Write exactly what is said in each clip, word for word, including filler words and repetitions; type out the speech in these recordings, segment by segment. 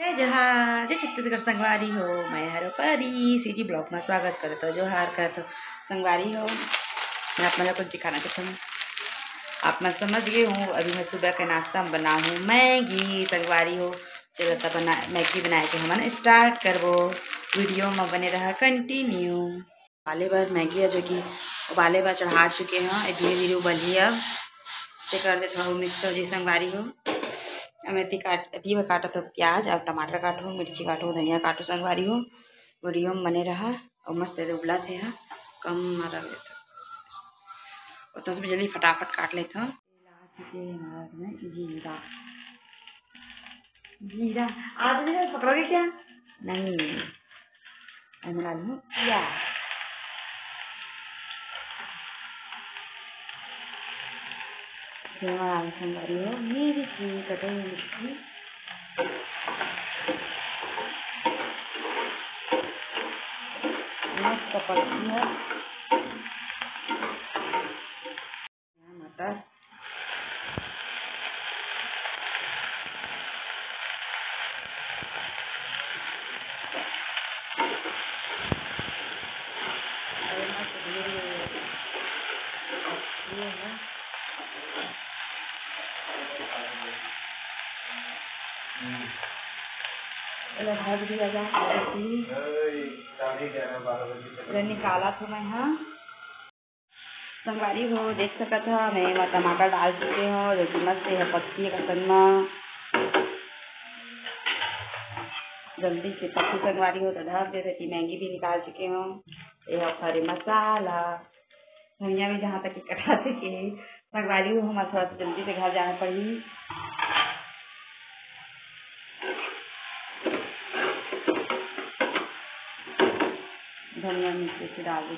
जय जोहार, जय छत्तीसगढ़ संगवारी हो, मैं हरो परी CG vlog में स्वागत करत हो, जोहार करत हो संगवारी हो। मैं आप मन ला कुछ दिखाना चाहत हूँ, आप मन समझ गए हो। अभी मैं सुबह के नाश्ता में बनाहूँ मैगी संगवारी हो। चलो तब बना, मैगी बनाए के हमन start करबो, video में बने रहा continue। उबाले बर मैगी ह, जो कि उबाले बर चढ़ा चुके हव, ए धीरे-धीरे उबलही अब। ते कर देत हव mix हो जी संगवारी हो। अब मैं एती काट, एती बर काटत हव प्याज, अब टमाटर काटहूँ, मिर्ची काटहूँ, धनिया काटहूँ संगवारी हो। Video में बने रहा, अउ मस्त एदे उबलत हे ह, कम म रख देत हव। ओतस में जल्दी फटाफट काट लेत हव। जीरा, जीरा, आज भी पकड़ोगे क्या? नहीं। अब डालूँ प्याज। फिर मैं डालूँ संगवारी हो मिर्ची, कटे मिर्ची। मस्त पकती है। मटर। अरे मस्त धीरे धीरे ये है। चलो ढक दिया जाए, ये निकाला था मैं, हाँ। संगवारी हो, देख सकत ह, मैं एमा टमाटर डाल चुके हो, जो कि मस्त एहा पकही असन म। जल्दी से पकही संगवारी हो, तो ढक देथे। एती मैगी भी निकाल चुके हो, एहा खड़े मसाला, धनिया भी जहाँ तक कि कटा चुके हे। संगवारी हो, हमर थोड़ा सा जल्दी से घर जाना पड़ही। धनिया मिर्ची से डाल दे।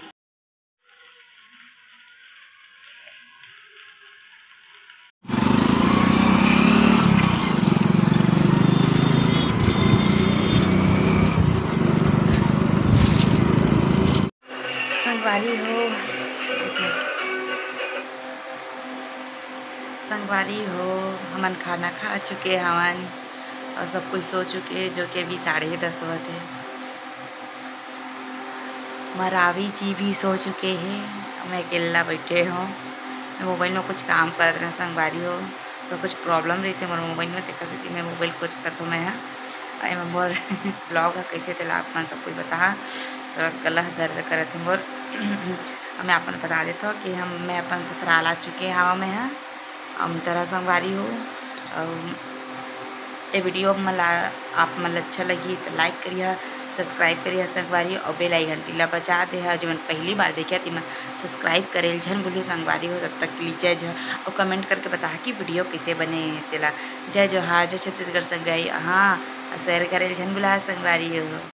संगवारी हो, संगवारी हो, हमन खाना खा चुके हवन अउ सब कोई सो चुके हे, जो कि अभी साढ़े दस होवत हे। मरावी जी भी सो चुके हे, मैं अकेल्ला बइठे हों। मैं मोबाइल में कुछ काम करत रहें संगवारी हो, तो कुछ problem रहिसे मोर मोबाइल में, तेकर सेती मैं मोबाइल कुछ करत हों मैं ह। अउ एमा मोर vlog ह कइसे तेला आप मन सब कोई बताहा, थोड़ा गला ह दर्द करत हे मोर। अब मैं आप मन बता देत हों कि हम, मैं अपन ससुराल आ चुके हवं मैं ह। अउ तरह संगवारी हो, अउ ए video मन ला आप मन ला अच्छा लगही त like करिहा, subscribe करिहा संगवारी, अउ bell icon घंटी ला बजा देहा। जेमन पहली बार देखिहा, तेमन subscribe करे ल झन भूलहू संगवारी हो। तब तक के लिए जय जोहार, अउ comment करके बताहा कि video कइसे बने हे तेला। जय जोहार, जय छत्तीसगढ़ संगवारी, हाँ, अउ share करे ल झन भूलहा संगवारी हो।